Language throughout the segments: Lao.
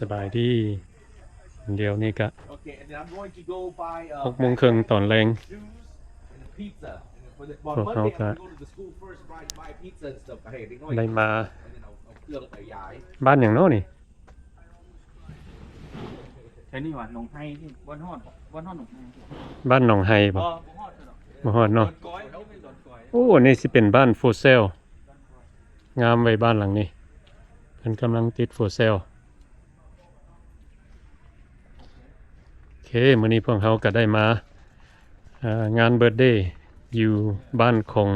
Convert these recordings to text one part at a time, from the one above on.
ສະບາຍດີ. ດຽວນີ້ກະຫົກໂມງເຄິ່ງຕອນແລງ ພວກເຮົາກະໄດ້ມາ ບ້ານຫຍັງເນາະນີ້? ແຖວນີ້ຫວາ ໜອງໄຮນີ້ ບ່ອນຮອດ ບ່ອນຮອດໜອງໄຮ ບ້ານໜອງໄຮບໍ່? ບໍ່ຮອດເນາະ ບໍ່ຮອດເນາະ. ໂອ້ ນີ້ຊິເປັນບ້ານໂຟເຊວ ງາມເວີຍ ບ້ານຫຼັງນີ້ ເພິ່ນກຳລັງຕິດໂຟເຊວ. ໂອເຄ ມື້ນີ້ພວກເຮົາກະໄດ້ມາ ເອີ ງານເບີດເດຢູ່ບ້ານຂອງ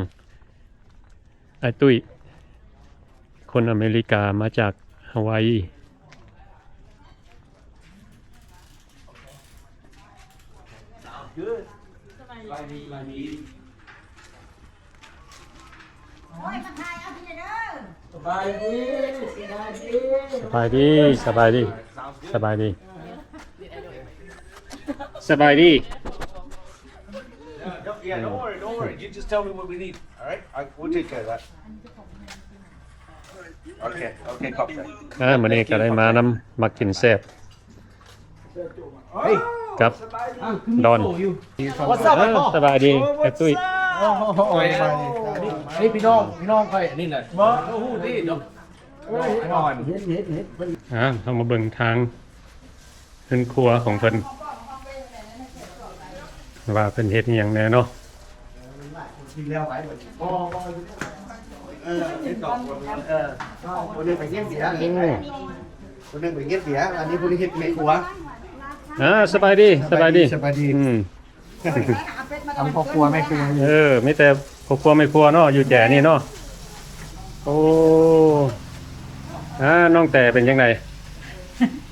ອ້າຍຕຸ້ຍ ຄົນອາເມລິກາ ມາຈາກຮາວາຍ. ສະບາຍດີ ສະບາຍດີ ສະບາຍດີ ສະບາຍດີ. Yeah, don't, yeah, don't worry, don't worry. You just tell me what we need, all right? I, we'll take care of that. ໂອເຄ ໂອເຄ ຂອບໃຈ. ເອີ ມື້ນີ້ກະໄດ້ມານຳ ມັກກິນແຊບ ກັບດອນ. ເອີ ສະບາຍດີອ້າຍຕຸ້ຍ. ນີ້ພີ່ນ້ອງ ພີ່ນ້ອງຂ້ອຍ ອັນນີ້ນະ ບໍ່ຮູ້ຕິເນາະ. ອ່າ ເຮົາມາເບິ່ງທາງ ເຮືອນຄົວຂອງເພິ່ນ ວ່າເພິ່ນເຮັດອີ່ຫຍັງແດ່ເນາະ. ເອີ ຄົນໜຶ່ງໄປຮຽນເບຍ ຄົນໜຶ່ງໄປຮຽນເບຍ ອັນນີ້ຜູ້ນີ້ເຮັດແມ່ຄົວ. ອ່າ ສະບາຍດີ ສະບາຍດີ ສະບາຍດີ. ອືມ ທັງພໍ່ຄົວແມ່ຄົວ ເອີ ມີແຕ່ພໍ່ຄົວແມ່ຄົວເນາະ ຢູ່ແຈນີ້ເນາະ. ໂອ້ ອ່າ ນ້ອງແຕເປັນຈັ່ງໃດ?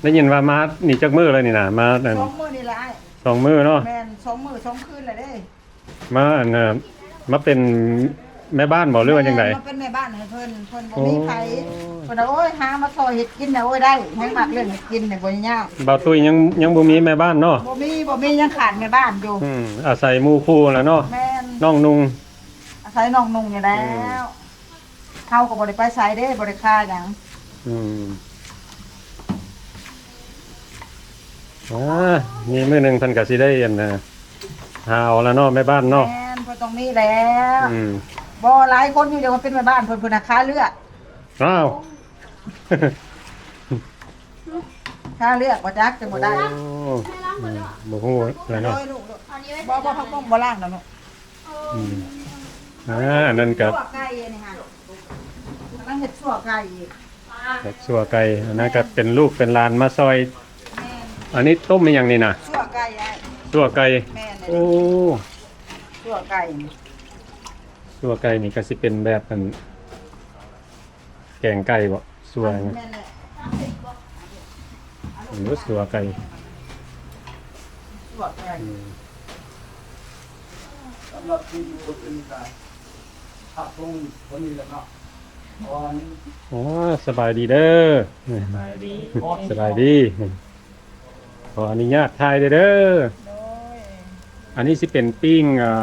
ໄດ້ຍິນວ່າມານີ້ຈັກມື້ແລ້ວນີ້ນະ? ມາ ສອງມື້ນີ້ແຫຼະອ້າຍ. ສອງມື້ເນາະ? ແມ່ນ ສອງມື້ສອງຄືນແລ້ວເດ້. ມາ ອັນ ເອີ ມາເປັນແມ່ບ້ານບໍ່ ຫຼືວ່າຈັ່ງໃດ? ແມ່ນ ມາເປັນແມ່ບ້ານໃຫ້ເພິ່ນ ເພິ່ນບໍ່ມີໃຜ. ໂອ້ ເພິ່ນວ່າ ໂອ້ຍ ຫາມາຊ່ອຍເຮັດກິນນະ ໂອ້ຍ ໄດ້ ຍັງມັກເລື່ອງເຮັດກິນນີ້ ບໍ່ຍາກ. ບ່າວຕຸ້ຍຍັງ ຍັງບໍ່ມີແມ່ບ້ານເນາະ? ບໍ່ມີ ບໍ່ມີ ຍັງຂາດແມ່ບ້ານຢູ່. ອືມ ອາໄສໝູ່ຄູ່ແຫຼະເນາະ. ແມ່ນ ນ້ອງນຸ່ງ ອາໄສນ້ອງນຸ່ງນີ້ແຫຼະ. ອືມ ເຮົາກໍບໍ່ໄດ້ໄປໃສເດ້ ບໍ່ໄດ້ຄ້າຫຍັງ. ອືມ ອ່າ ມີມື້ໜຶ່ງເພິ່ນກໍຊິໄດ້ ອັນ ຫາເອົາລະເນາະ ແມ່ບ້ານເນາະ. ແມ່ນ ເພິ່ນຕ້ອງມີແລ້ວ. ອືມ ບໍ່ ຫຼາຍຄົນຢູ່ ດຽວມາເປັນແມ່ບ້ານເພິ່ນ ເພິ່ນນະຄາເລືອກ. ອ້າວ ຄາເລືອກບໍ່ຈັກ ຈັ່ງບໍ່ໄດ້. ໂອ້ ອືມ ບໍ່ຮູ້ແຫຼະເນາະ. ບໍ່ ບໍ່ ຜັກບົ້ງບໍ່ລ້າງດອກລູກ. ອືມ ອ່າ ອັນນັ້ນກໍ ຊົ່ວໄກ່ ອັນນີ້ຫະ ກຳລັງເຮັດຊົ່ວໄກ່ອີກ ເຮັດຊົ່ວໄກ່. ອັນນັ້ນກໍເປັນລູກເປັນຫຼານມາຊ່ອຍ. ແມ່ນ ອັນນີ້ຕົ້ມອີ່ຫຍັງນີ້ນະ? ຊົ່ວໄກ່ອ້າຍ ຊົ່ວໄກ່. ແມ່ນ ໂອ້ ຊົ່ວໄກ່ ຊົ່ວໄກ່ນີ້ກໍຊິເປັນແບບອັນ ແກງໄກ່ບໍ່? ຊົ່ວ ແມ່ນແຫຼະ ຫຼືວ່າຊົ່ວໄກ່? ຊົ່ວໄກ່ ອືມ ສຳລັບທີ່ຢູ່ເປັນການພັກຄົນຄົນນີ້ແຫຼະເນາະ. ອໍ ສະບາຍດີເດີ. ສະບາຍດີ ສະບາຍດີ. ຂໍອະນຸຍາດຖ່າຍເດີ. ໂດຍ ອັນນີ້ຊິເປັນປີ້ງ ອ່າ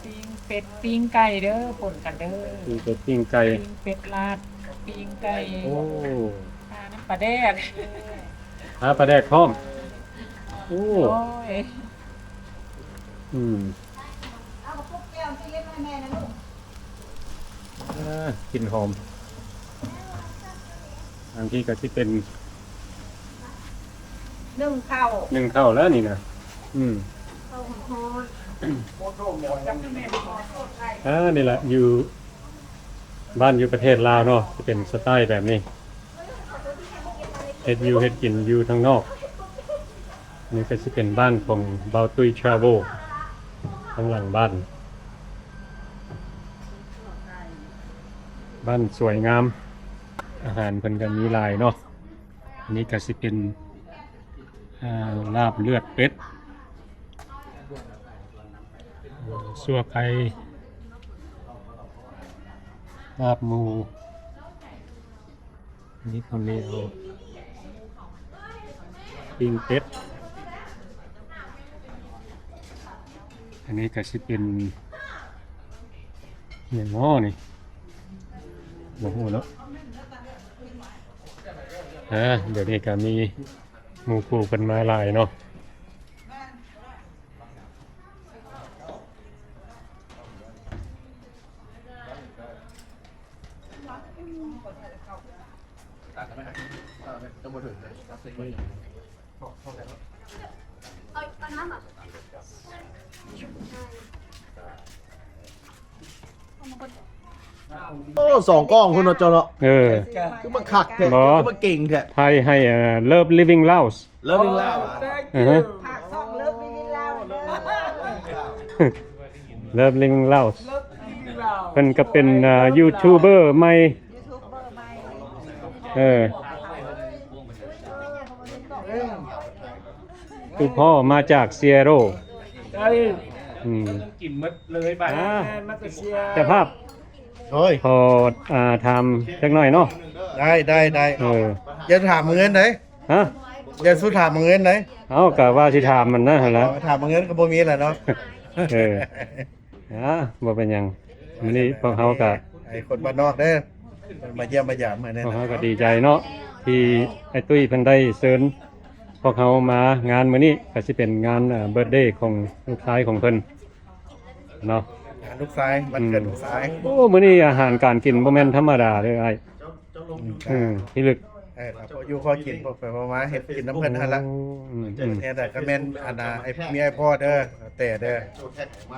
ປີ້ງເປັດ ປີ້ງໄກ່ເດີ ປົນກັນເດີ. ປີ້ງເປັດ ປີ້ງໄກ່ ປີ້ງເປັດລາດ ປີ້ງໄກ່. ໂອ້ ທານ້ຳປາແດກ ທາປາແດກພ້ອມ. ໂອ້ ໂດຍ ອືມ ເອົາກະປຸກແກ້ວໃສ່ເຢັນໃຫ້ແມ່ນະລູກ. ອ່າ ກິ່ນຫອມ. ອັນນີ້ກໍຊິເປັນ ໜຶ້ງເຂົ້າ ໜຶ້ງເຂົ້າແລ້ວນີ້ນະ. ອືມ ເຂົ້າຮ້ອນໆ. ອ່າ ນີ້ລະ ຢູ່ບ້ານຢູ່ປະເທດລາວເນາະ ຊິເປັນສະໄຕແບບນີ້ ເຮັດຢູ່ເຮັດກິນຢູ່ທາງນອກ. ນີ້ກໍຊິເປັນບ້ານຂອງບ່າວຕຸ້ຍທຣາເວວ ທາງຫຼັງບ້ານ. ບ້ານສວຍງາມ ອາຫານເພິ່ນກໍມີຫຼາຍເນາະ. ອັນນີ້ກໍຊິເປັນ ອ່າ ລາບເລືອດເປັດ ຊົ່ວໄກ່ ລາບໝູ. ອັນນີ້ເຂົ້າໜຽວ ປີ້ງເປັດ. ອັນນີ້ກໍຊິເປັນຫຍັງເນາະນີ້ ບໍ່ຮູ້ເນາະ. ອ່າ ດຽວນີ້ກໍມີໝູ່ຄູ່ເພິ່ນມາຫຼາຍເນາະ. ໂອ້ ສອງກ້ອງພຸ້ນເນາະເຈົ້າເນາະ. ເອີ ຄືມາຄັກແທ້ ບໍ່ ຄືມາເກັ່ງແທ້. ໄທໃຫ້ ເອີ Love Living Laos. Love Living Laos. ເອີ ພາກຊ່ອງ Love Living Laos ເດີ Love Living Laos. ເພິ່ນກໍເປັນ ເອີ ຢູທູບເບີໃໝ່ ຢູທູບເບີໃໝ່. ເອີ ຄືພໍ່ມາຈາກ Seattle. ອືມ ກິນໝົດເລີຍບາດ ອ່າ ເຈົ້າພາບ. ໂອ້ຍ ຂໍ ອ່າ ຖາມຈັກໜ້ອຍເນາະ. ໄດ້ ໄດ້ ໄດ້. ເອີ ຢ່າຖາມເງິນເດ້. ຮະ? ຢ່າສູ່ຖາມເງິນເດ້. ເອົ້າ ກະວ່າຊິຖາມມັນນັ້ນຫັ້ນລະ. ເອົາ ຖາມເງິນກໍບໍ່ມີລະເນາະ. ເອີ ອ່າ ບໍ່ເປັນຫຍັງ. ມື້ນີ້ພວກເຮົາກະ ໃຫ້ຄົນບ້ານນອກເດີ ມາຢ້ຽມມາຢາມມື້ນີ້ ພວກເຮົາກະດີໃຈເນາະ ທີ່ອ້າຍຕຸ້ຍເພິ່ນໄດ້ເຊີນພວກເຮົາມາງານມື້ນີ້ ກະຊິເປັນງານ ເອີ ເບີດເດຂອງລູກຊາຍຂອງເພິ່ນເນາະ. ງານລູກຊາຍ ວັນເກີດ ອືມ ລູກຊາຍ. ໂອ້ ມື້ນີ້ອາຫານການກິນບໍ່ແມ່ນທຳມະດາເດີອ້າຍ. ອືມ ອືມ ພິລຶກ ເອີ ພໍຢູ່ພໍກິນ ພໍໄປພໍມາເຮັດກິນນຳເພິ່ນຫັ້ນລະ. ໂອ້ ອືມ ອືມ ແຕ່ກໍແມ່ນອັນນ່າ ໄອ້ເມຍ ໄອ້ພໍ່ເດີ ແຕ່ເດີ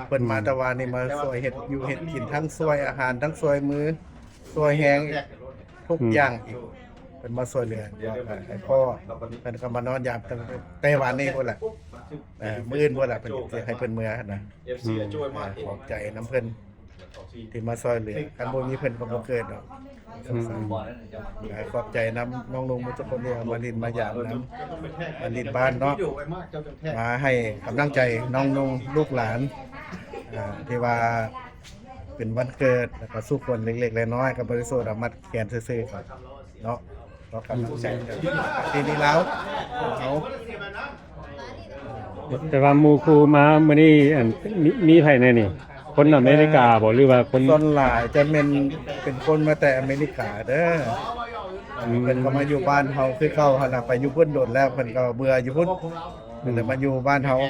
ເພິ່ນມາແຕ່ວານນີ້ ມາຊ່ວຍເຮັດຢູ່ເຮັດກິນ ທັງຊ່ວຍອາຫານ ທັງຊ່ວຍມື ຊ່ວຍແຮງ ທຸກ ອືມ ຢ່າງອີກ ເພິ່ນມາຊ່ວຍເຫຼືອ. ແລ້ວກໍໃຫ້ພໍ່ເພິ່ນກໍມານອນຢາມຕັ້ງແຕ່ວານນີ້ພຸ້ນລະ ເອີ ມື້ອື່ນພຸ້ນລະ ເພິ່ນຊິໃຫ້ເພິ່ນເມືອຫັ້ນນະ. ອືມ ຂອບໃຈນຳເພິ່ນ ທີ່ມາຊ່ອຍເຫຼືອ ຄັນບໍ່ມີເພິ່ນກໍບໍ່ເກີດດອກ. ອືມ ຂອບໃຈນຳນ້ອງນຸ່ງໝົດທຸກຄົນທີ່ເອົາມາຫຼິ້ນມາຢາມນຳ ມາຫຼິ້ນບ້ານເນາະ ມາໃຫ້ກຳລັງໃຈນ້ອງນຸ່ງລູກຫຼານ ອ່າ ທີ່ວ່າເປັນວັນເກີດ ແລ້ວກໍສູ່ຄົນເລັກໆນ້ອຍໆ ກໍບໍ່ໄດ້ໂສດ ເອົາມັດແຂນຊື່ໆເນາະ. ເນາະ ກໍກຳລັງໃຈທີ່ນີ້ລາວເຮົາ. ແຕ່ວ່າໝູ່ຄູ່ມາມື້ນີ້ ອັນ ມີ ມີໃຜແດ່ນີ້? ຄົນອາເມລິກາບໍ່ ຫຼືວ່າຄົນ ສ່ວນຫຼາຍຈະແມ່ນເປັນຄົນມາແຕ່ອາເມລິກາເດີ. ອືມ ເພິ່ນກໍມາຢູ່ບ້ານເຮົາຄືເກົ່າຫັ້ນລະ ໄປຢູ່ພຸ້ນດົນແລ້ວ ເພິ່ນກໍເບື່ອຢູ່ພຸ້ນ ອືມ ເພິ່ນເລີຍມາຢູ່ບ້ານເຮົາ. ມ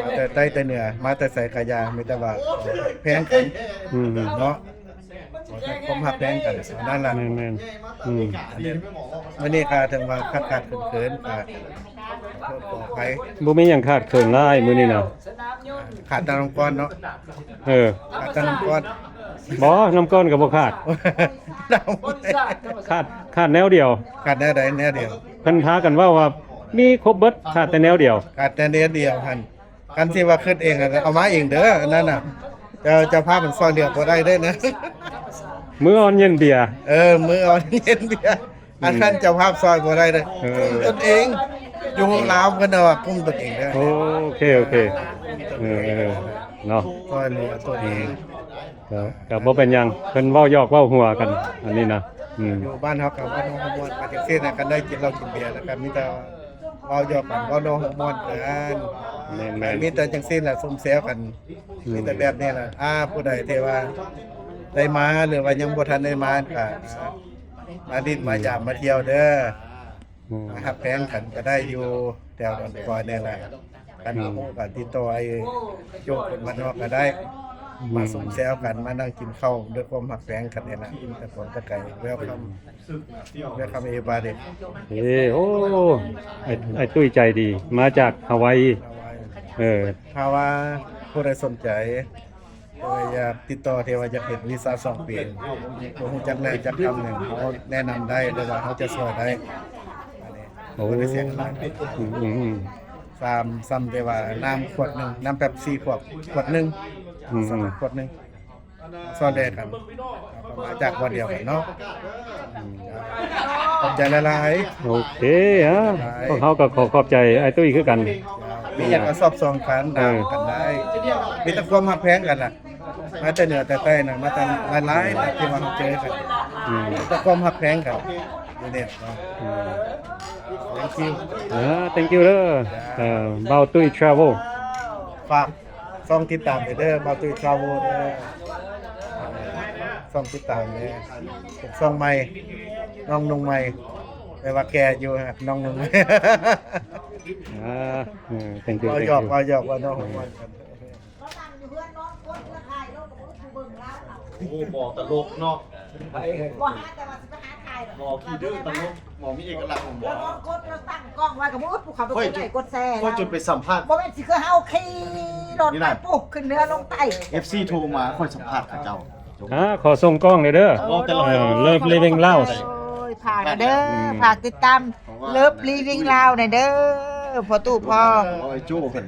າແຕ່ໃຕ້ແຕ່ເໜືອ ມາແຕ່ໃສກະຢ່າ ມີແຕ່ວ່າແພງກັນ ອືມ ເນາະ ຂໍແຕ່ຄວາມຮັກແພງກັນ ເທົ່ານັ້ນລະ. ແມ່ນໆ ອືມ ອັນນີ້ ມື້ນີ້ກະເຖິງວ່າຂາດໆເຂີນໆ ກະຂໍອະໄພ. ບໍ່ມີຫຍັງຂາດເຂີນຫຼາຍມື້ນີ້ນະ ຂາດແຕ່ນ້ຳກ້ອນເນາະ. ເອີ ຂາດແຕ່ນ້ຳກ້ອນ. ບໍ່ ນ້ຳກ້ອນກໍບໍ່ຂາດ ຂາດ ຂາດແນວດຽວ. ຂາດແນວໃດ? ແນວດຽວ. ເພິ່ນພາກັນເວົ້າວ່າມີຄົບເບິດ ຂາດແຕ່ແນວດຽວ. ຂາດແຕ່ແນວດຽວຫັ້ນ ຄັນຊິວ່າຄິດເອງ ເອົາມາເອງເດີ ອັນນັ້ນນະ ເຈົ້າ ເຈົ້າພາບມັນຊ່ອຍເຫຼືອບໍ່ໄດ້ເດີນະ. ມື້ອ່ອນເຢັນເບຍ. ເອີ ມື້ອ່ອນເຢັນເບຍ. ອັນນັ້ນເຈົ້າພາບຊ່ອຍບໍ່ໄດ້ເດີ ເອີ ກຸ້ມຕົນເອງ. ຢູ່ລາວເພິ່ນວ່າກຸ້ມຕົນເອງເດີ. ໂອເຄ ໂອເຄ ເອີ ເນາະ ຊ່ອຍເຫຼືອຕົນເອງ. ກໍ ກໍບໍ່ເປັນຫຍັງ ເພິ່ນເວົ້າຢອກເວົ້າຫົວກັນ ອັນນີ້ນະ. ອືມ ຢູ່ບ້ານເຮົາກໍເວົ້າຫົວມ່ວນກັນຈັ່ງຊີ້ນະ ຄັນໄດ້ກິນເຫຼົ້າກິນເບຍແລ້ວກໍມີແຕ່ເວົ້າຢອກກັນ ເວົ້າຫົວມ່ວນກັນ. ແມ່ນໆ ມີແຕ່ຈັ່ງຊີ້ນລະ ຊົມແຊວກັນ. ອືມ ມີແຕ່ແບບນີ້ລະ. ອ່າ ຜູ້ໃດທີ່ວ່າໄດ້ມາ ຫຼືວ່າຍັງບໍ່ທັນໄດ້ມາ ກໍມາຫຼິ້ນ ອືມ ມາຢາມມາທ່ຽວເດີ. ອືມ ມາຮັກແພງກັນກໍໄດ້ຢູ່ແຖວດອນຄອຍນີ້ແຫຼະ. ຄັນບໍ່ຮູ້ກໍຕິດຕໍ່ໄອ້ໂຈ້ຄົນບ້ານນອກກໍໄດ້. ອືມ ມາຊົມແຊວກັນ ມານັ່ງກິນເຂົ້າດ້ວຍຄວາມຮັກແພງກັນນີ້ແຫຼະ. ແຕ່ຄົນຕະໄກ Welcome Welcome everybody. ເອີ ໂອ້ ໄອ້ ໄອ້ຕຸ້ຍໃຈດີ ມາຈາກຮາວາຍ. ຮາວາຍ. ເອີ ຖ້າວ່າຜູ້ໃດສົນໃຈ ຫຼືວ່າຢາກຕິດຕໍ່ ທີ່ວ່າຢາກເຮັດວີຊາສອງປີ ບໍ່ຮູ້ຈັກແຫຼະຈັກຄຳໜຶ່ງ ເຮົາແນະນຳໄດ້ ຫຼືວ່າເຮົາຈະຊ່ວຍໄດ້. ໂອ້ ບໍ່ໄດ້ເສຍຄ່າ. ອືມໆໆ ສ່ຳ ສ່ຳແຕ່ວ່ານ້ຳຂວດໜຶ່ງ ນ້ຳເປັບຊີຂວດ ຂວດໜຶ່ງ. ອືມໆ ສ່ຳຂວດໜຶ່ງ ຊ່ອຍເຫຼືອກັນ ເຮົາກໍມາຈາກບ່ອນດຽວກັນເນາະ. ອືມ ຂອບໃຈຫຼາຍໆ. ໂອເຄ ອ່າ ຫຼາຍໆ ພວກເຮົາກໍຂໍຂອບໃຈອ້າຍຕຸ້ຍຄືກັນ. ມີຫຍັງກໍສອບສ່ອງກັນ ເອີ ຖາມກັນໄດ້. ມີແຕ່ຄວາມຮັກແພງກັນລະ. ມາແຕ່ເໜືອແຕ່ໃຕ້ນະ ມາແຕ່ຫຼາຍໆນະ ທີ່ວ່າເຮົາເຈີກັນ. ອືມ ແຕ່ຄວາມຮັກແພງກັນຢູ່ນີ້ເນາະ. ອືມ Thank you. ເອີ Thank you ເດີ. ເອີ ບ່າວຕຸ້ຍ Travel ຝາກຊ່ອງຕິດຕາມເດີ ບ່າວຕຸ້ຍ Travel ເດີ. ຊ່ອງຕິດຕາມເດີ ເປັນຊ່ອງໃໝ່ ນ້ອງນຸ່ງໃໝ່. ແຕ່ວ່າແກ່ຢູ່ ນ້ອງໜຶ່ງ ອ່າ ເອີ ເປັນ ເວົ້າຫຍອກ ເວົ້າຫຍອກ ເວົ້ານອກ ໂອ້ ໝໍຕະຫຼົກເນາະ ບໍ່ຫາ ແຕ່ວ່າຊິໄປຫາຖ່າຍດອກ ໝໍຂີ້ດື້ຕະຫຼົກ ໝໍມີເອກະລັກຂອງໝໍ ແລ້ວກໍກົດ ແລ້ວຕັ້ງກ້ອງໄວ້ກໍບໍ່ ຜູ້ເຂົາໄປກົດໄລກົດແຊ ຂ້ອຍຈົນໄປສຳພາດ ບໍ່ແມ່ນຊິຄືເຮົາຂີ່ລົດໄປປຸກຂຶ້ນເໜືອລົງໃຕ້ ເອັຟຊີໂທມາ ຂ້ອຍສຳພາດເຂົາເຈົ້າ ອ່າ ຂໍສົ່ງກ້ອງແດ່ເດີ ເອີ Love Living Laos ໂອ້ຍ ຝາກແດ່ເດີ ອືມ ຝາກຕິດຕາມ Love Living Laos ແດ່ເດີ ພໍ່ຕູ້ພໍ່ ໂອ້ຍ ໂຈ້ເພິ່ນ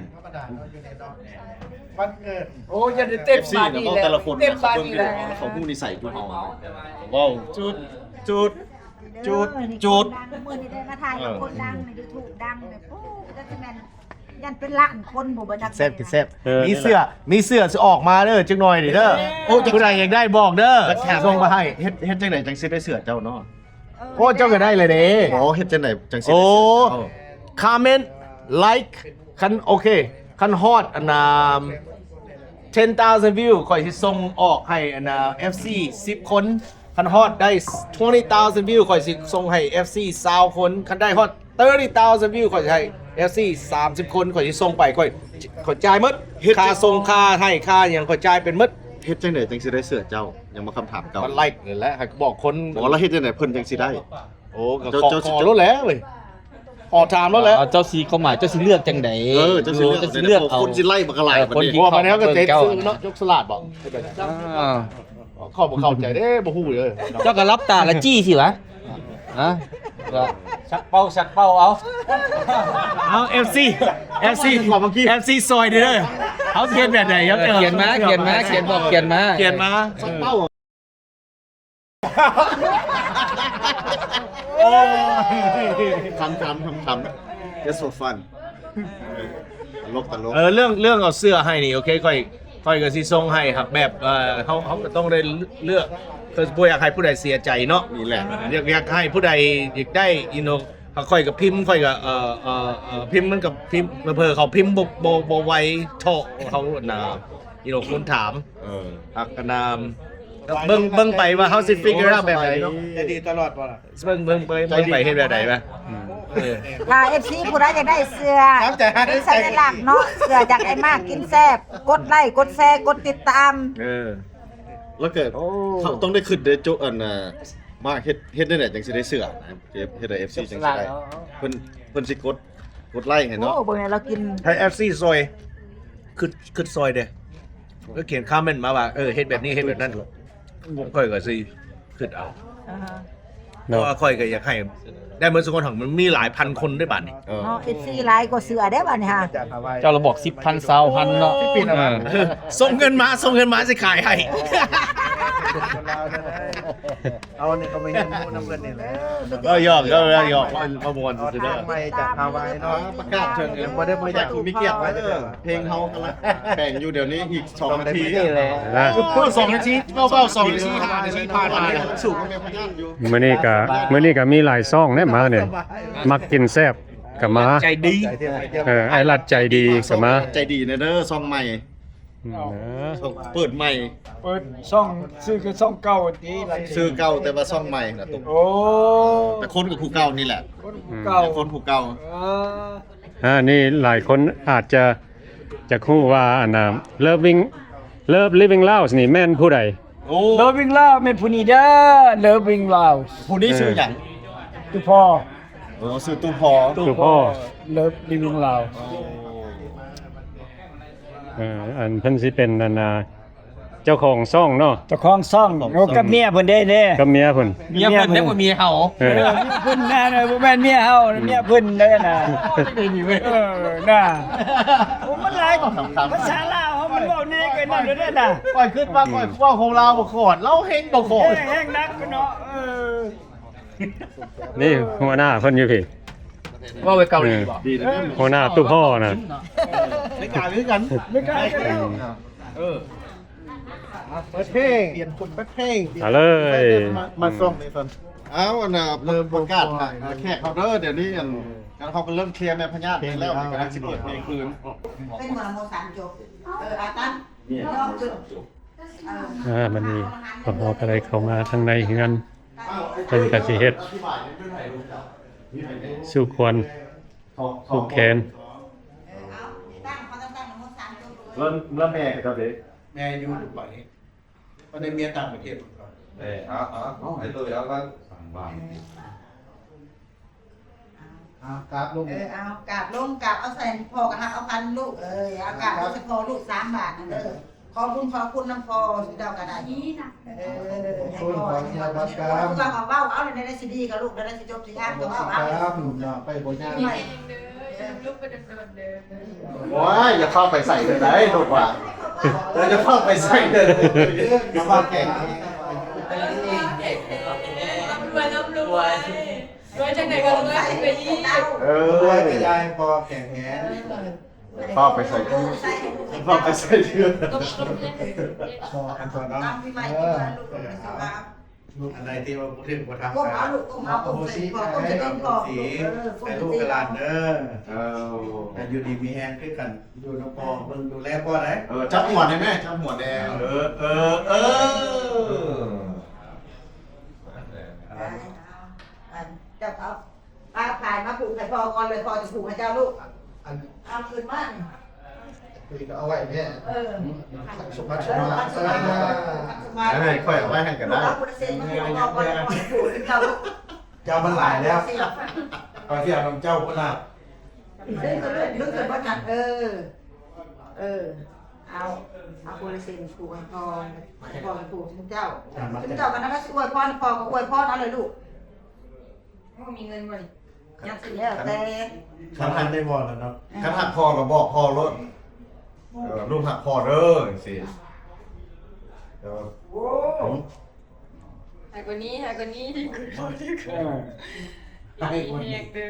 ວັນເກີດ ໂອ້ຍ ຢ່າໄດ້ເຕັມບາດນີ້ແຫຼະ ເຕັມບາດນີ້ແຫຼະ ເຂົາຮູ້ນິໄສຈຸເຮົາ ເວົ້າຈຸດ ຈຸດ ຈຸດ ຈຸດ ມື້ນີ້ໄດ້ມາຖ່າຍກັບຄົນດັງໃນຢູທູບ ດັງແບບ ໂອ້ ຈັກຊິແມ່ນ ຢ້ານເປັນລ້ານຄົນບໍ່ ບໍ່ຈັກ ແຊບ ກິນແຊບ ເອີ ມີເສື້ອ ມີເສື້ອຊິອອກມາເດີ ຈັກໜ່ອຍນີ້ເດີ ໂອ້ ຜູ້ໃດຢາກໄດ້ບອກເດີ ສົ່ງມາໃຫ້ ເຮັດ ເຮັດຈັ່ງໃດຈັ່ງຊິໄດ້ເສື້ອເຈົ້າເນາະ ເອີ ໂອ້ ເຈົ້າກໍໄດ້ແລ້ວເດ້ ໂອ້ ເຮັດຈັ່ງໃດຈັ່ງຊິໄດ້ເສື້ອເຈົ້າ ຄອມເມັນ ໄລຄ໌ ຄັນ ໂອເຄ ຄັນຮອດ ອັນນ່າ ເທັນທາວຊັນວິວ ຂ້ອຍຊິສົ່ງອອກໃຫ້ ອັນນ່າ ເອັຟຊີ ສິບຄົນ ຄັນຮອດໄດ້ twenty thousand view ຂ້ອຍຊິສົ່ງໃຫ້ ເອັຟຊີ ຊາວຄົນ ຄັນໄດ້ຮອດ thirty thousand view ຂ້ອຍຊິໃຫ້ ເອັຟຊີ ສາມສິບຄົນ ຂ້ອຍຊິສົ່ງໄປ ຂ້ອຍ ຂ້ອຍຈ່າຍໝົດ ເຮັດ ຄ່າສົ່ງ ຄ່າໃຫ້ ຄ່າຫຍັງ ຂ້ອຍຈ່າຍເປັນໝົດ ເຮັດຈັ່ງໃດຈັ່ງຊິໄດ້ເສື້ອເຈົ້າ ຍັງມາຄຳຖາມເກົ່າ ມັນໄລຄ໌ນີ້ແຫຼະ ໃຫ້ບອກຄົນ ບໍ່ ແລ້ວເຮັດຈັ່ງໃດເພິ່ນຈັ່ງຊິໄດ້ ໂອ້ ກໍຂໍໂລດແຫຼະເວີຍ ຂໍຖາມໂລດແຫຼະ ເຈົ້າຊິ ຄວາມໝາຍເຈົ້າຊິເລືອກຈັ່ງໃດ ເອີ ເຈົ້າຊິເລືອກ ເອີ ເຈົ້າຊິເລືອກເອົາ ຄົນຊິໄລ່ບັກກະຫຼາຍ ເອີ ຄົນທີ່ເຂົາເບິ່ງເຈົ້າ ເລືອກເອົາເດັກ ເອີ ຂ້ອຍບໍ່ເຂົ້າໃຈເດ້ ບໍ່ຮູ້ເດີ ເຈົ້າກໍຫຼັບຕາແລ້ວຈີ້ຊິວະ ຮະ ສັກເປົ້າ ສັກເປົ້າເອົາ ເອົາ ເອັຟຊີ ເອັຟຊີ ເອັຟຊີ ຊ່ອຍເດີ ເຮົາຊິເຮັດແບບໃດ ເອີ ຂຽນມາ ຂຽນມາ ຂຽນບອກ ຂຽນມາ ຂຽນມາ ສັກເປົ້າ ໂອ້ຍ ຂຳໆ ຂຳໆ just for fun ຕະຫຼົກ ຕະຫຼົກ ເອີ ເລື່ອງ ເລື່ອງເອົາເສື້ອໃຫ້ນີ້ ໂອເຄ ຂ້ອຍ ຂ້ອຍກໍຊິສົ່ງໃຫ້ ຫາກແບບ ເອີ ເຮົາ ເຮົາກໍຕ້ອງໄດ້ເລືອກ ຄືບໍ່ຢາກໃຫ້ຜູ້ໃດເສຍໃຈເນາະ ນີ້ແຫຼະ ຢາກ ຢາກໃຫ້ຜູ້ໃດຢາກໄດ້ you know ຂ້ອຍກໍພິມ ຂ້ອຍກໍ ເອີ ເອີ ພິມ ມັນກໍພິມ ເຜີເຂົາພິມບໍ່ ບໍ່ ບໍ່ໄວເທາະເຮົານະ you know ຄົນຖາມ ເອີ ຫາກກະນາມ ເບິ່ງ ເບິ່ງໄປວ່າເຮົາຊິ figure out ແບບໃດເນາະ ໃຈດີຕະຫຼອດບໍ່ລະ ເບິ່ງ ເບິ່ງ ເບິ່ງ ເບິ່ງໄປເຮັດແບບໃດວະ ອືມ ເອີ ຖ້າເອັຟຊີຜູ້ໃດຢາກໄດ້ເສື້ອເປັນສັນຍະລັກເນາະ ເສື້ອຈາກອ້າຍມາກກິນແຊບ ກົດໄລ ກົດແຊ ກົດຕິດຕາມ ເອີ ແລ້ວກໍ ໂອ້ ເຂົາຕ້ອງໄດ້ຄິດເດ້ ໂຈະ ອັນນ່າ ມາເຮັດ ເຮັດແນວໃດຈັ່ງຊິໄດ້ເສື້ອນະ ເຮັດໃຫ້ເອັຟຊີຈັ່ງຊິໄດ້ ເພິ່ນ ເພິ່ນຊິກົດ ກົດໄລໃຫ້ເນາະ ໂອ້ ເບິ່ງແນ່ລາວກິນ ໃຫ້ເອັຟຊີຊ່ອຍ ຄິດ ຄິດຊ່ອຍເດ້ ກໍຂຽນຄອມເມັນມາວ່າ ເອີ ເຮັດແບບນີ້ ເຮັດແບບນັ້ນ ຂ້ອຍກໍຊິຄິດເອົາ ອ່າຮະ ເພາະວ່າຂ້ອຍກໍຢາກໃຫ້ໄດ້ໝົດທຸກຄົນ ມັນມີຫຼາຍພັນຄົນເດ້ບາດນີ້ ເອີ ເນາະ ເອັຟຊີຫຼາຍກວ່າເສື້ອເດ້ບາດນີ້ຫາ ເຈົ້າລະບອກສິບພັນ ຊາວພັນເນາະ ເອີ ສົ່ງເງິນມາ ສົ່ງເງິນມາຊິຂາຍໃຫ້ ເອົານີ້ກໍມາຮຽນຮູ້ນຳເພິ່ນນີ້ແຫຼະ ເອີ ຫຍອກ ເອີ ຫຍອກ ມາມ່ວນຊື່ໆເດີ ໃໝ່ຈາກຮາວາຍເນາະ ປະກາດເຖິງ ບໍ່ໄດ້ ບໍ່ຢາກມີກຽດເດີ ເພງເຮົາກຳລັງແປງຢູ່ ດຽວນີ້ອີກສອງນາທີ ສອງນາທີ ເວົ້າໆ ສອງນາທີ ຫ້ານາທີຜ່ານມາ ສູ້ກັບແມ່ພະຍາດຢູ່ ມື້ນີ້ກະ ມື້ນີ້ກະມີຫຼາຍຊ່ອງເດ້ມານີ້ ມັກກິນແຊບກະມາ ໃຈດີ ເອີ ອ້າຍລັດໃຈດີກະມາ ໃຈດີແດ່ເດີ ຊ່ອງໃໝ່ ອືມ ເປີດໃໝ່ ເປີດຊ່ອງ ຊື່ຄືຊ່ອງເກົ່າຕິ ຊື່ເກົ່າແຕ່ວ່າຊ່ອງໃໝ່ນະຕຸກ ໂອ້ ແຕ່ຄົນກໍຜູ້ເກົ່ານີ້ແຫຼະ ຄົນຜູ້ເກົ່າ ອືມ ຄົນຜູ້ເກົ່າ ເອີ ອ່າ ນີ້ຫຼາຍຄົນອາດຈະ ຈະຮູ້ວ່າ ອັນນ່າ Loving Love Living Laos ນີ້ແມ່ນຜູ້ໃດ ໂອ້ Loving Laos ແມ່ນຜູ້ນີ້ເດີ Loving Laos ຜູ້ນີ້ຊື່ຫຍັງ ຕຸພໍ່ ໂອ້ ຊື່ຕຸພໍ່ ຕຸພໍ່ Love Living Laos ເອີ ອັນເພິ່ນຊິເປັນ ອັນນ່າ ເຈົ້າຂອງຊ່ອງເນາະ ເຈົ້າຂອງຊ່ອງ ໂອ້ ກັບເມຍເພິ່ນເດ້ ເດ້ ກັບເມຍເພິ່ນ ເມຍເພິ່ນເດ້ ບໍ່ເມຍເຮົາ ເອີ ເມຍເພິ່ນນະ ບໍ່ແມ່ນເມຍເຮົາ ເມຍເພິ່ນເດ້ນະ ເອີ ນະ ໂອ້ ມັນຫຼາຍ ພາສາລາວເຮົາມັນເວົ້າແນ່ເກີນນັ້ນເດ້ນະ ຂ້ອຍຄິດວ່າຂ້ອຍເວົ້າຂອງລາວບໍ່ຂອດ ລາວແຮງບໍ່ຂອດ ແຮງໜັກເນາະ ເອີ ນີ້ຫົວໜ້າເພິ່ນຢູ່ພີ້ ເວົ້າໄປເກົາຫຼີບໍ ເອີ ຫົວໜ້າຕຸພໍ່ນະ ເອີ ເມກາຄືກັນ ເມກາຄືກັນ ເອີ ເປີດເພງ ເປີດເພງ ມາເລີຍ ມາ ມາສົ່ງນີ້ກ່ອນ ເອົາ ອັນນ່າ ເລີ່ມປະກາດຫາແຂກເຮົາເດີ ດຽວນີ້ ອັນ ເຮົາກໍເລີ່ມເຄລຍແມ່ພະຍາດໄປແລ້ວ ກຳລັງຊິເປີດເພງຄືນ ເປັນໝໍສາມຈົບ ເອີ ອາຕັນ ອາ ມື້ນີ້ພວກເຮົາກໍໄດ້ເຂົ້າມາທາງໃນເຮືອນ ເພິ່ນກໍຊິເຮັດ ສູ່ຂວັນ ຜູກແຂນ. ເອີ ເອົາ ຕັ້ງ ເຂົາຕັ້ງນະໂມສາມຈົບເລີຍ. ແລ້ວ ແລ້ວແມ່ເຂົາເຈົ້າເດ? ແມ່ຢູ່ໄປ ບໍ່ໄດ້ເມຍຕ່າງປະເທດ. ເອີ ເອົາ ເອົາ ເອົາໃຫ້ໂຕເອົາກັນ ເອົາ ກາບລົງ ເອີ ເອົາ ກາບລົງ ກາບເອົາໃສ່ພໍ່ກັນ ຮັກເອົາກັນລູກ. ເອີ ເອົາກາບລົງໃສ່ພໍ່ລູກສາມບາດນັ້ນເດີ. ຂໍບຸນຂໍຄຸນນຳພໍ່ເຈົ້າກໍໄດ້. ເອີ ໃຫ້ພໍ່ ເວົ້າເອົາແນວໃດຊິດີກັບລູກ ແນວໃດຊິຈົບຊິງາມກໍເວົ້າເອົາ. ໄປບໍ່ຍາກ ລູກໄປດົນໆເດີ. ໂອ້ຍ ຢ່າເຂົ້າໄປໃສ່ເດີໄດ໋ລູກວ່າ ຢ່າເຂົ້າໄປໃສ່ເດີ. ເອົາມາແກງ ຮ່ຳລວຍ ຮ່ຳລວຍ ລວຍຈັ່ງໃດກໍລວຍຂຶ້ນໄປອີກ. ເອີ ລວຍໄປຢາຍພໍ່ແຂງແຮງ. ເຂົ້າໄປໃສ່ເທື່ອ ເຂົ້າໄປໃສ່ເທື່ອ. ພໍກັນກ່ອນເນາະ. ເອີ ອັນໃດທີ່ວ່າບໍ່ຖືກບໍ່ທຳ ກ້ມເອົາລູກ ກົ້ມເອົາ ກົ້ມໃສ່ພໍ່ ກົ້ມໃສ່ຕີນພໍ່ ເອີ ໃຫ້ລູກໃຫ້ຫຼານເດີ. ເອີ ໃຫ້ຢູ່ດີມີແຮງຄືກັນ ຢູ່ນຳພໍ່ ເບິ່ງດູແລພໍ່ໄດ໋. ເອີ ຈັບຫົວແດ່ແມ່ ຈັບຫົວແດ່. ເອີ ເອີ ເອີ ເອີ ເອົາ ອັນ ຈັບເອົາ ປ້າພາຍມາຜູກໃຫ້ພໍ່ກ່ອນເລີຍ ພໍ່ຈະຜູກໃຫ້ເຈົ້າລູກ. ອັນ ເອົາຂຶ້ນມານີ້ ຄືເອົາໄວ້ແມ່. ເອີ ສົມບັດສົມໝາຍ ເອີ ໃຫ້ຂ້ອຍເອົາໄວ້ຫັ້ນກໍໄດ້. ເອົາພຸດລະເສັ້ນມາຜູກໃຫ້ພໍ່ກ່ອນ ພໍ່ຈະຜູກໃຫ້ເຈົ້າລູກ. ເຈົ້າມັນຫຼາຍແລ້ວ ຂ້ອຍຊິເອົານຳເຈົ້າພຸ້ນລະ. ດຶງຂຶ້ນເລີຍ ດຶງຂຶ້ນເບິດຫັ້ນ. ເອີ ເອີ ເອົາ ເອົາພຸດລະເສັ້ນຜູກໃຫ້ພໍ່ ໃຫ້ພໍ່ຜູກໃຫ້ເຈົ້າ. ເຈົ້າກໍນຳມາອວຍພອນ ພໍ່ກໍອວຍພອນເອົາເລີຍລູກ. ໂອ້ ມີເງິນບໍ່ນີ້? ຍັງຊິແລ້ວແຕ່ ຄັນຮັກໄດ້ບໍ່ລະເນາະ. ຄັນຮັກພໍ່ກໍບອກພໍ່ໂລດ. ເອີ ລູກຮັກພໍ່ເດີ ຈັ່ງຊີ້. ໂອ້ ໃຫ້ກວ່ານີ້ ໃຫ້ກວ່ານີ້ ດີກວ່າ ເອີ ໃຫ້ກວ່ານີ້ ເດີ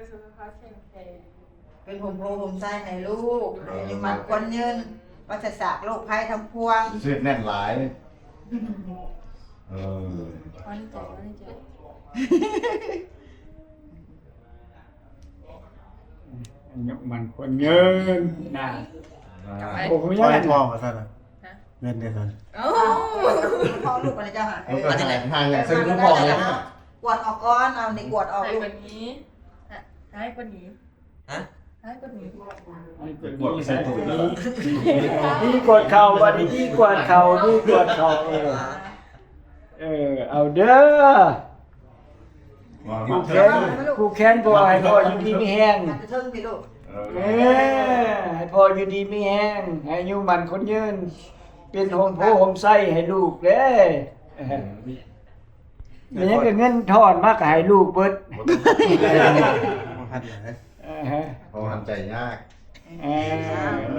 ສຸຂະພາບແຂງແຮງ ເປັນຮົ່ມໂພຮົ່ມໄຊໃຫ້ລູກ ເອີ ອາຍຸໝັ້ນຂວັນຍືນ ປາສະຈາກໂລກໄພທັງປວງ. ຊື່ແໜ້ນຫຼາຍ. ເອີ ອາຍຸໝັ້ນຂວັນຍືນນະ. ໂອ້ຍ ທອງວ່າຊັ້ນນະ. ຮະ? ເງິນເດ້ຊັ້ນ. ໂອ້ ພໍ່ລູກອັນນີ້ເຈົ້າຫາ ເອີ ຫາຫຍັງໃສ່ມືພໍ່ເລີຍນະ. ກວດອອກກ່ອນ ເອົານີ້ກວດອອກລູກ. ໃຫ້ກວ່ານີ້ ໃຫ້ກວ່ານີ້. ຮະ? ໃຫ້ກວ່ານີ້ ໃຫ້ກວດນີ້ ໃສ່ໂຕນີ້ ດີກວດເຂົ່າ ບາດນີ້ດີກວດເຂົ່າ ດີກວດເຂົ່າ. ເອີ ເອີ ເອົາເດີ ຜູກແຂນ ຜູກແຂນພໍ່ ໃຫ້ພໍ່ຢູ່ດີມີແຮງ. ເອີ ໃຫ້ພໍ່ຢູ່ດີມີແຮງ ໃຫ້ອາຍຸໝັ້ນຂວັນຍືນ ເປັນຮົ່ມໂພຮົ່ມໄຊໃຫ້ລູກເດ້. ແມ່ນຫຍັງກໍເງິນທອນມາກໍໃຫ້ລູກເບິດ. ບໍ່ຕ້ອງຮັດເລີຍ ບໍ່ທັນໃຈຍາກ. ເອີ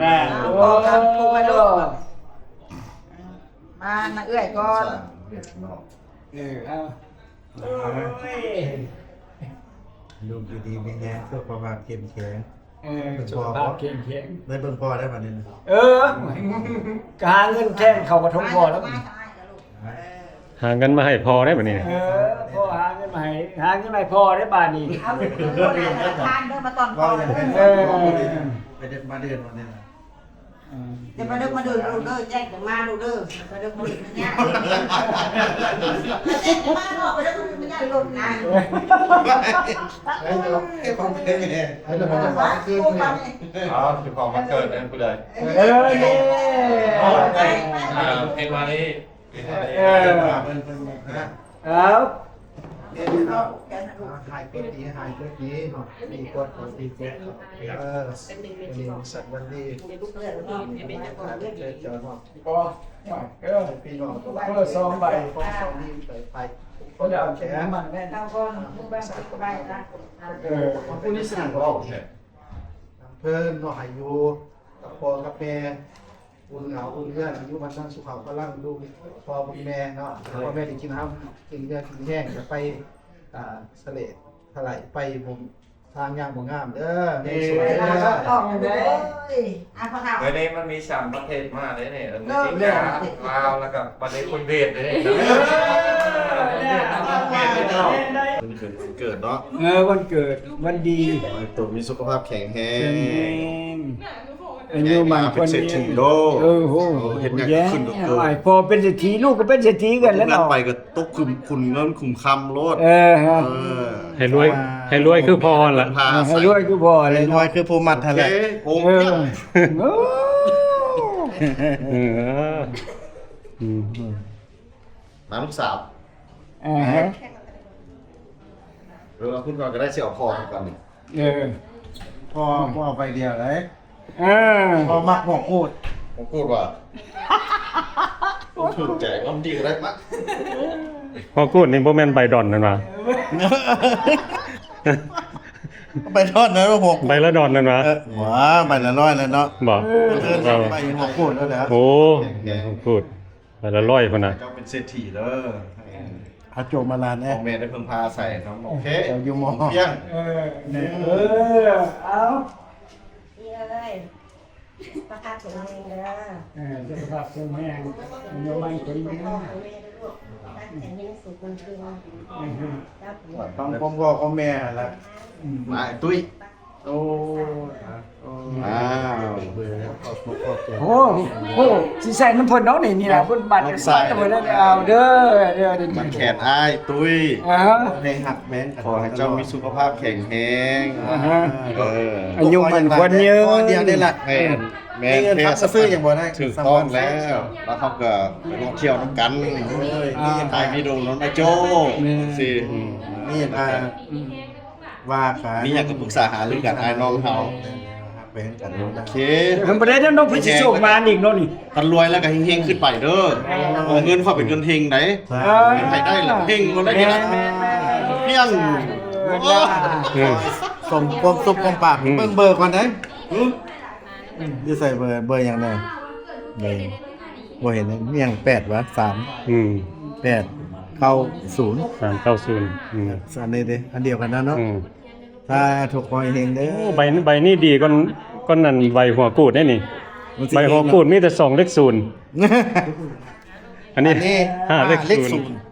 ນະ ໂອ້ ມານະເອື້ອຍກ່ອນ. ເອີ ເອົາ ລູກຢູ່ດີມີແຮງ ສຸຂະພາບເຂັ້ມແຂງ. ເອີ ສຸຂະພາບເຂັ້ມແຂງ. ໄດ້ເບິ່ງພໍ່ໄດ້ບັດນີ້. ເອີ ກໍຫາເງິນແທນເຂົ້າກະທົງພໍ່ແລ້ວ. ຫາເງິນມາໃຫ້ພໍ່ໄດ້ບັດນີ້. ເອີ ພໍ່ຫາເງິນມາໃຫ້ ຫາເງິນມາໃຫ້ພໍ່ໄດ້ບາດນີ້. ເອົາເງິນທານເດີ ມາຕ້ອນພໍ່. ເອີ ໄປເດີນມາເດີນວັນນີ້ນະ. ເອີ ຢ່າມາເດີນມາເດີນລູກເດີ ແຈ້ງກັນມາລູກເດີ ມາເດີນມາເດີນຍາກ. ແຈ້ງກັນມາເນາະ ໄປເດີນມາເດີນຍາກລົດນະ. ເອີ ເອົາ ຄືຂອງວັນເກີດແມ່ນຜູ້ໃດ? ເອີ ເອີ ເຮັດມານີ້. ເອີ ເອີ ເອົາ ຫາຍໂຊກດີ ຫາຍໂຊກດີເນາະ ດີກວ່າເກົ່າ ດີກວ່າເກົ່າ. ເອີ ເປັນມື້ສັນວັນດີ ເອີ ພີ່ນ້ອງ ເອີ ສອງໃບ ຂອງ ຂອງດີໄປ ໄປ ຄົນລະອັນ ແຂນ ມັນແມ່ນ ເອົາກ່ອນ ຜູ້ໃດໃບລະ ເອີ ຜູ້ນີ້ສ້າງກໍອອກແທ້ ເພິ່ນເນາະ ໃຫ້ຢູ່ກັບພໍ່ກັບແມ່ ອຸ່ນເຫງົາອຸ່ນເຮືອນ ອາຍຸວັນນະສຸຂະພາລັງ ລູກພໍ່ບຸນແມ່ເນາະ ພໍ່ແມ່ໄດ້ກິນນ້ຳກິນເຮືອກິນແຮງ ຈະໄປ ອ່າ ສະເລດທະໄຫຼໄປບົງທາງຢ່າງບໍ່ງາມເດີ ໃນສວນເດີ. ອອກເດີ ອາ ພໍ່ເຖົ້າ ເອີ ນີ້ມັນມີສາມປະເທດມາເດ້ນີ້ ເອີ ເດີ ອາເມລິກາ ລາວ ແລ້ວກໍປະເທດຄົນເວດເດ້ນີ້. ເອີ ເປັນຄືນວັນເກີດເນາະ ເອີ ວັນເກີດ ວັນດີ ຂໍໃຫ້ໂຕມີສຸຂະພາບແຂງແຮງ ແຂງແຮງ ອາຍຸໝັ້ນຂວັນຍືນ ເປັນເສດຖີໂລດ. ເອີ ໂຫ ເຮັດຫຍັງກໍຂຶ້ນໂລດ ໃຫ້ພໍ່ເປັນເສດຖີ ລູກກໍເປັນເສດຖີກັນແລ້ວເນາະ ໄປກໍຕົກຂຸມຂຸມເງິນຂຸມຄຳໂລດ. ເອີ ເອີ ໃຫ້ລວຍ ອ່າ ໃຫ້ລວຍຄືພໍ່ຫັ້ນລະ ພາ ອ່າ ໃຫ້ລວຍຄືພໍ່ຫັ້ນແຫຼະ ໃຫ້ລວຍຄືຜູ້ມັດຫັ້ນແຫຼະ ໂອເຄ ໂອ້ ເອີ ເອີ ອືມ ມາລູກສາວ ອ່າຮະ ເອີ ເອົາຄຸນກ່ອນກໍໄດ້ ຊິເອົາພໍ່ເຮົາກ່ອນນີ້ ເອີ ພໍ່ ພໍ່ໄປດຽວໃດ ເອີ ພໍ່ມັກຫົວໂກດ ຫົວໂກດວ່າ ຖືກໃຈ ມັນດີກໍໄດ້ມະ ຫົວໂກດນີ້ບໍ່ແມ່ນໃບດອນນັ້ນຫວາ? ໃບດອນນັ້ນຫົວໂກດ ໃບລະດອນນັ້ນຫວາ? ເອີ ຫວາ ໃບລະຮ້ອຍແລ້ວເນາະ ບໍ່? ເອີ ເອີ ໃບຫົວໂກດແລ້ວແຫຼະ ໂອ້ ຫົວໂກດ ໃບລະຮ້ອຍພຸ້ນນະ ເຈົ້າເປັນເສດຖີເດີ ອາໂຈມາລານແອ ພໍ່ແມ່ໄດ້ເພິ່ງພາອາໄສເນາະ ໂອເຄ ເຈົ້າຢູ່ມໍ ພຽງ ເອີ ເອີ ເອົາ ນີ້ເອີຍ ສຸຂະພາບແຂງແຮງເດີ ເອີ ສຸຂະພາບແຂງແຮງ ອາຍຸໝັ້ນຂວັນຍືນ ໃຫ້ພໍ່ໃຫ້ແມ່ເດີລູກ ໃຫ້ມີສຸກມັນເທີນ ອືຮຶ ຟັງຄວາມພໍ່ຄວາມແມ່ຫັ້ນລະ ອືມ ມາຕຸ້ຍ ໂອ້ຍ ອ້າວ ໂອ້ ໂອ້ ຊິໃສ່ນຳເພິ່ນເນາະນີ້ ນີ້ລະ ເພິ່ນບາດກັນໃສ່ເພິ່ນເອົາເດີ ເດີ ມັນແຂນອ້າຍຕຸ້ຍ ເອີ ໃຫ້ຮັກແມ່ນ ຂໍໃຫ້ເຈົ້າມີສຸຂະພາບແຂງແຮງ ເອີ ອາຍຸໝັ້ນຂວັນຍືນ ຂໍດຽວນີ້ລະ ແມ່ນ ແມ່ນ ແມ່ນ ຖືກຕ້ອງແລ້ວ ແລ້ວເຮົາກໍໄປທ່ອງທ່ຽວນຳກັນ ຖ່າຍວິດີໂອນຳອ້າຍໂຈ້ ແມ່ນ ຊິ ອືມ ນີ້ ອ່າ ວ່າກັນ ມີຫຍັງກໍປຶກສາຫາລືກັນ ອ້າຍນ້ອງເຮົາ ຮັກແພງກັນ ໂອເຄ ມັນບໍ່ໄດ້ນຳນ້ອງເພິ່ນຊິໂຊກມາອີກເນາະນີ້ ຄັນລວຍແລ້ວກໍເຮັງໆຂຶ້ນໄປເດີ ເອົາເງິນເຂົ້າໄປເງິນເຮັງໃດ ສາທຸ ໃຜໄດ້ລະເຮັງບໍ່ໄດ້ ແມ່ນ ພຽງ ເອີ ສົມຄວາມສົບຄວາມປາກ ອືມ ເບິ່ງເບີກ່ອນເດ້ ອືມ ຢູ່ໃສເບີ ເບີຫຍັງແດ່ ເບີ ບໍ່ເຫັນ ມີຫຍັງ ແປດຫວາ ສາມ ອືມ ແປດເກົ້າສູນ ສາມເກົ້າສູນ ອືມ ອັນນີ້ເດ້ ອັນດຽວກັນນະເນາະ ອືມ ສາທຸ ຂໍໃຫ້ເຮັງເດີ ໂອ້ ໃບ ໃບນີ້ດີກ່ອນ ກ່ອນນັ້ນໃບຫົວກູດເດ້ນີ້ ມັນຊິ ໃບຫົວກູດມີແຕ່ສອງເລກສູນ ອັນນີ້ ອັນນີ້ຫ້າເລກສູນ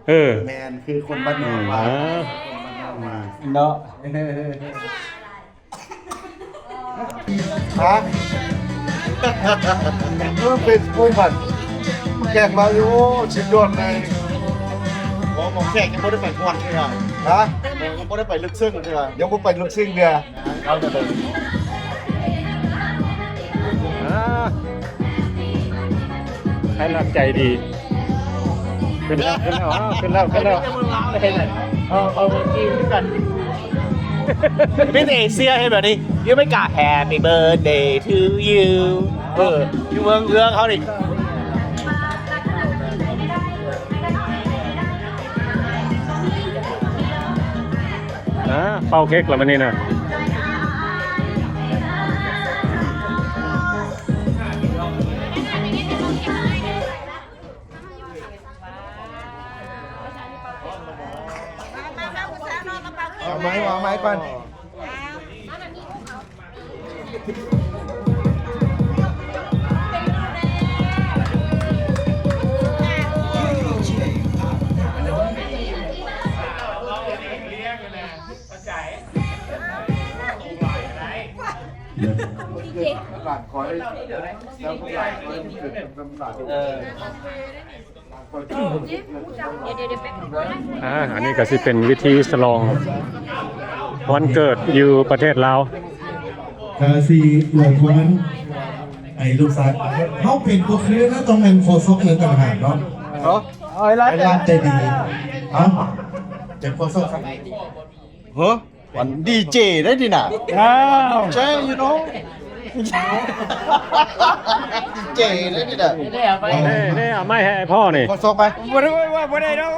ເອີ ແມ່ນ ຄືຄົນບ້ານນອກ ອືມ ມາ ເນາະ ຮະ ເອີ ເປັນຜູ້ມັນ ແຂກມາຢູ່ ໂອ້ ສຸດຍອດເລີຍ ບໍ່ ໝໍແຂກຍັງບໍ່ໄດ້ໄປມ່ວນເທື່ອ ຮະ ຍັງບໍ່ໄດ້ໄປເລິກເຊິ່ງເທື່ອ ຍັງບໍ່ໄປເລິກເຊິ່ງເທື່ອ ເອົາເດີ ອ່າ ໃຫ້ກຳລັງໃຈດີ ຂຶ້ນແລ້ວ ຂຶ້ນແລ້ວ ອ້າວ ຂຶ້ນແລ້ວ ຂຶ້ນແລ້ວ ເອົາ ເອົາຈີນຄືກັນ ມີແຕ່ເອເຊຍເຮັດແບບນີ້ ຢູ່ອາເມລິກາ Happy birthday to you ເອີ ຢູ່ເມືອງເຮືອງເຮົານີ້ ອ່າ ເປົ່າເຄັກລະມື້ນີ້ນະ ເອົາໄມ້ ເອົາໄມ້ກ່ອນ. ອ່າ ອັນນີ້ກໍຊິເປັນພິທີສະຫຼອງວັນເກີດຢູ່ປະເທດລາວ ກະຊິອວຍພອນໃຫ້ລູກຊາຍ ເຮົາເປັນພວກເຮົານະ ຕ້ອງແມ່ນໂຄສົກເລີຍຕ່າງຫາກເນາະ ເນາະ ໃຫ້ຫຼານໃຈດີ ເອົ້າ ເປັນໂຄສົກ ເຮີ ອັນດີເຈໄດ້ນີ້ນະ ອ້າວ ເຈ you know ດີເຈໄດ້ນີ້ນະ ເດ້ ເດ້ ເອົາໄມ້ໃຫ້ພໍ່ນີ້ ຂໍສົ່ງໄປ ບໍ່ໄດ້ ບໍ່ໄດ້ດອກ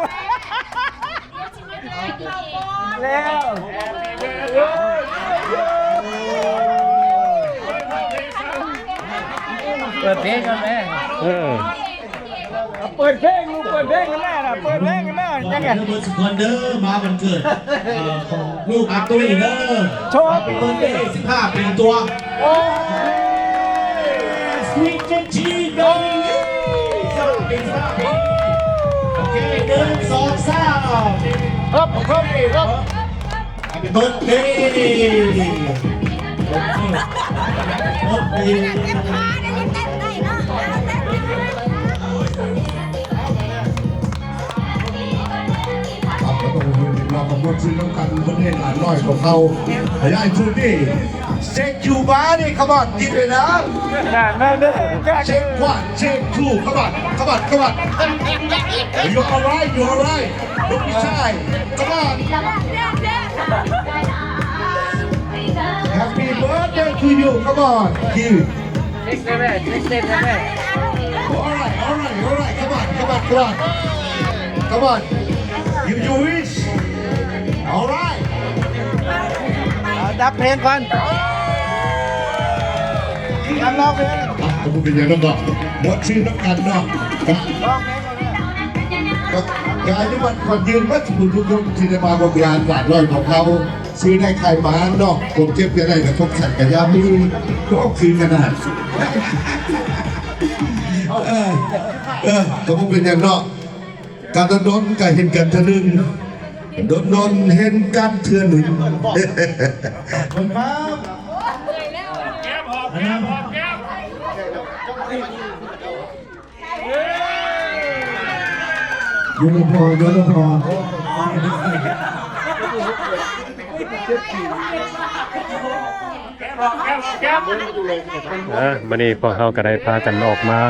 ແລ້ວ ເປີດເພງກ່ອນແມ່ ເອີ. ເປີດເພງ ລູກ ເປີດເພງກັນແນ່ນະ ເປີດເພງກັນແນ່ ຍັງໄງ ເບິດສຸກຄົນເດີ ມາວັນເກີດ ເອີ ຂອງລູກອາຕຸ້ຍເດີ ໂຊ Happy birthday ສິບຫ້າປີຕົວະ ໂອ້ຍ Sweet J T ເດີ ສິບຫ້າປີ ໂອເຄ ໜຶ່ງ ສອງ ສາມ ເຮີບ ເຮີບ ເຮີບ. Happy birthday Happy birthday ເຕັມຂາໄດ້ ຍັງເຕັ້ນໄດ້ເນາະ ເອົາເຕັ້ນ ເອົາເຕັ້ນ ເອົາເຕັ້ນ ເອົາເຕັ້ນ. ໝົດຊື່ນຳກັນ ເພິ່ນເຮັດຫຼານນ້ອຍຂອງເຮົາ. ໃຫ້ອ້າຍທູດນີ້ Shake your body, come on, give it up. Shake one, shake two, come on, come on, come on. You alright, you alright. Don't be shy. Come on. Happy birthday to you. Come on. Give. Alright, alright, alright. Come on, come on, come on. Come on. You, you wish. Alright. ເອົາດັບເພງກ່ອນ ນັກຮ້ອງເພງ ອ່ະ ກໍບໍ່ເປັນຫຍັງດອກເນາະ ໝົດຊື່ນຳກັນເນາະ ກະ ກະ ກະອາຍຸໝັ້ນຂວັນຍືນເບິດທຸກຄົນທີ່ໄດ້ມາຮ່ວມງານຫຼານນ້ອຍຂອງເຮົາ ຊື່ໄດ້ຂາຍໝານເນາະ ຄວາມເຈັບຢ່າໄດ້ ແລະ ຄວາມສັນກະຢ່າມີ ກໍຄືຂະໜາດ ເອີ ເອີ ກໍບໍ່ເປັນຫຍັງເນາະ. ກະດົນໆກະເຫັນກັນເທື່ອໜຶ່ງ ດົນໆເຫັນກັນເທື່ອໜຶ່ງ ຂອບຄຸນຄັບ ຢູ່ນຳພໍ່ ຢູ່ນຳພໍ່. ອ່າ ມື້ນີ້ພວກເຮົາກໍໄດ້ພາກັນອອກມາ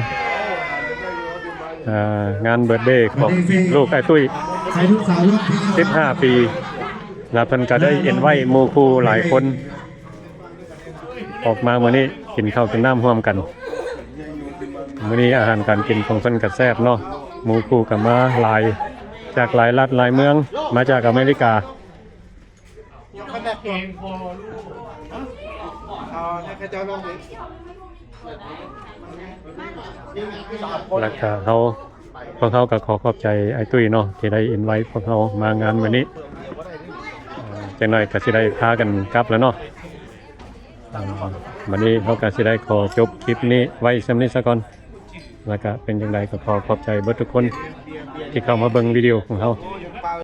ອ່າ ງານເບີດເດຂອງລູກອ້າຍຕຸ້ຍ ໃຫ້ລູກສາວ ສິບຫ້າປີ ແລ້ວເພິ່ນກໍໄດ້ອິນໄວສ໌ໝູ່ຄູ່ຫຼາຍຄົນ ອອກມາມື້ນີ້ກິນເຂົ້າກິນນ້ຳຮ່ວມກັນ. ມື້ນີ້ອາຫານການກິນຂອງເພິ່ນກໍແຊບເນາະ ໝູ່ຄູ່ກໍມາຫຼາຍ ຈາກຫຼາຍລັດຫຼາຍເມືອງ ມາຈາກອາເມລິກາ. ແລ້ວກະເຮົາ ພວກເຮົາກໍຂໍຂອບໃຈອ້າຍຕຸ້ຍເນາະ ທີ່ໄດ້ອິນໄວສ໌ພວກເຮົາມາງານມື້ນີ້. ເອີ ຈັກໜ້ອຍກໍຊິໄດ້ພາກັນກັບແລ້ວເນາະ. ເອີ ບັດນີ້ເຮົາກໍຊິໄດ້ຂໍຈົບຄລິບນີ້ໄວ້ສ່ຳນີ້ສາກ່ອນ. ແລ້ວກະເປັນຈັ່ງໃດກໍຂໍຂອບໃຈເບິດທຸກຄົນທີ່ເຂົ້າມາເບິ່ງວິດີໂອຂອງເຮົາ.